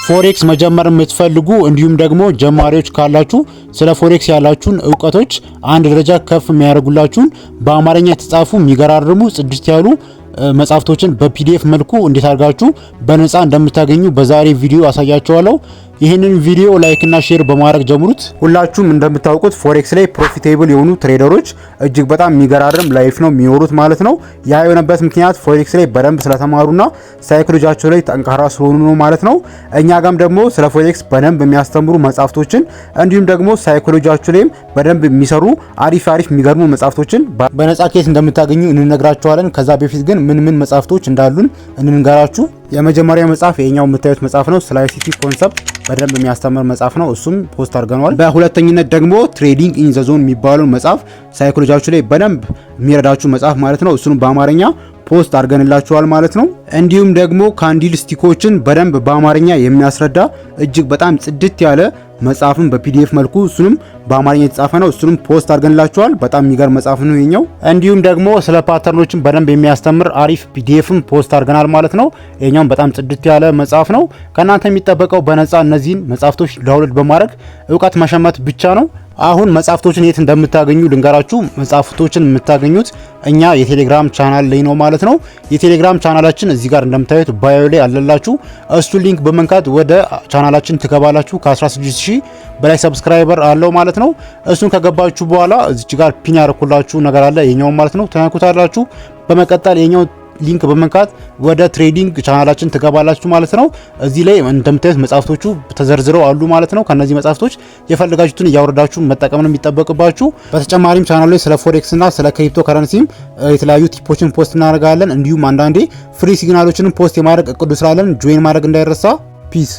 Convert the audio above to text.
Forex መጀመር የምትፈልጉ እንዲሁም ደግሞ ጀማሪዎች ካላችሁ ስለ forex ያላችሁን እውቀቶች አንድ ደረጃ ከፍ የሚያደርጉላችሁን በአማርኛ የተጻፉ የሚገራርሙ ጽድት ያሉ መጽሐፍቶችን በ PDF መልኩ እንዴት አድርጋችሁ በነፃ እንደምታገኙ በዛሬ ቪዲዮ አሳያችኋለሁ። ይህንን ቪዲዮ like እና share በማድረግ ጀምሩት። ሁላችሁም እንደምታውቁት forex ላይ profitable የሆኑ trader ኦች እጅግ በጣም የሚገራርም life ነው የሚኖሩት ማለት ነው። ያ የሆነበት ምክንያት forex ላይ በደንብ ስለተማሩና ሳይኮሎጂያቸው ላይ ጠንካራ ስለሆኑ ነው ማለት ነው። እኛ ጋም ደግሞ ስለ forex በደንብ የሚያስተምሩ መጽሐፍቶችን እንዲሁም ደግሞ ሳይኮሎጂያቸው ላይም በደንብ የሚሰሩ አሪፍ አሪፍ የሚገርሙ መጽሐፍቶችን በነፃ ከየት እንደምታገኙ እንነግራችኋለን። ከዛ በፊት ግን ምን ምን መጽሐፍቶች እንዳሉን እንንገራችሁ። የመጀመሪያው መጽሐፍ ይሄኛው የምታዩት መጽሐፍ ነው። ስለ ICT concept በደንብ የሚያስተምር መጽሐፍ ነው። እሱም post አድርገነዋል። በሁለተኝነት ደግሞ Trading in the Zone የሚባለውን መጽሐፍ ሳይኮሎጂያችሁ ላይ በደንብ የሚረዳችሁ መጽሐፍ ማለት ነው። እሱንም በአማርኛ post አድርገንላችኋል ማለት ነው። እንዲሁም ደግሞ candlestick ኦችን በደንብ በአማርኛ የሚያስረዳ እጅግ በጣም ጽድት ያለ መጽሐፍን በ PDF መልኩ እሱንም በአማርኛ የተጻፈ ነው። እሱንም post አድርገንላችኋል። በጣም የሚገርም መጽሐፍ ነው ይሄኛው። እንዲሁም ደግሞ ስለ pattern ኦችን በደንብ የሚያስተምር አሪፍ PDF ም post አድርገናል ማለት ነው። ይሄኛውም በጣም ጽድት ያለ መጽሐፍ ነው። ከእናንተ የሚጠበቀው በነፃ እነዚህን መጽሐፍቶች download በማድረግ እውቀት መሸመት ብቻ ነው። አሁን መጽሐፍቶችን የት እንደምታገኙ ልንገራችሁ። መጽሐፍቶችን የምታገኙት እኛ የቴሌግራም ቻናል ላይ ነው ማለት ነው። የቴሌግራም ቻናላችን እዚህ ጋር እንደምታዩት bio ላይ አለላችሁ። እሱ link በመንካት ወደ ቻናላችን ትገባላችሁ። ከ16,000 በላይ subscriber አለው ማለት ነው። እሱን ከገባችሁ በኋላ እዚች ጋር pin ያደረኩላችሁ ነገር አለ የኛው ማለት ነው። ትነኩታላችሁ። በመቀጠል የኛው link በመንካት ወደ trading channel ኣችን ትገባላችሁ ማለት ነው። እዚህ ላይ እንደምታዩት መጽሐፍቶቹ ተዘርዝረው አሉ ማለት ነው። ከነዚህ መጽሐፍቶች የፈለጋችሁትን እያወረዳችሁ መጠቀም ነው የሚጠበቅባችሁ። በተጨማሪም ቻናሉ ላይ ስለ forex እና ስለ ክሪፕቶ ከረንሲም የተለያዩ tip ኦችን post እናደርጋለን። እንዲሁም አንዳንዴ free signal ኦችንም post የማድረግ እቅዱ ስላለን join ማድረግ እንዳይረሳ። Peace.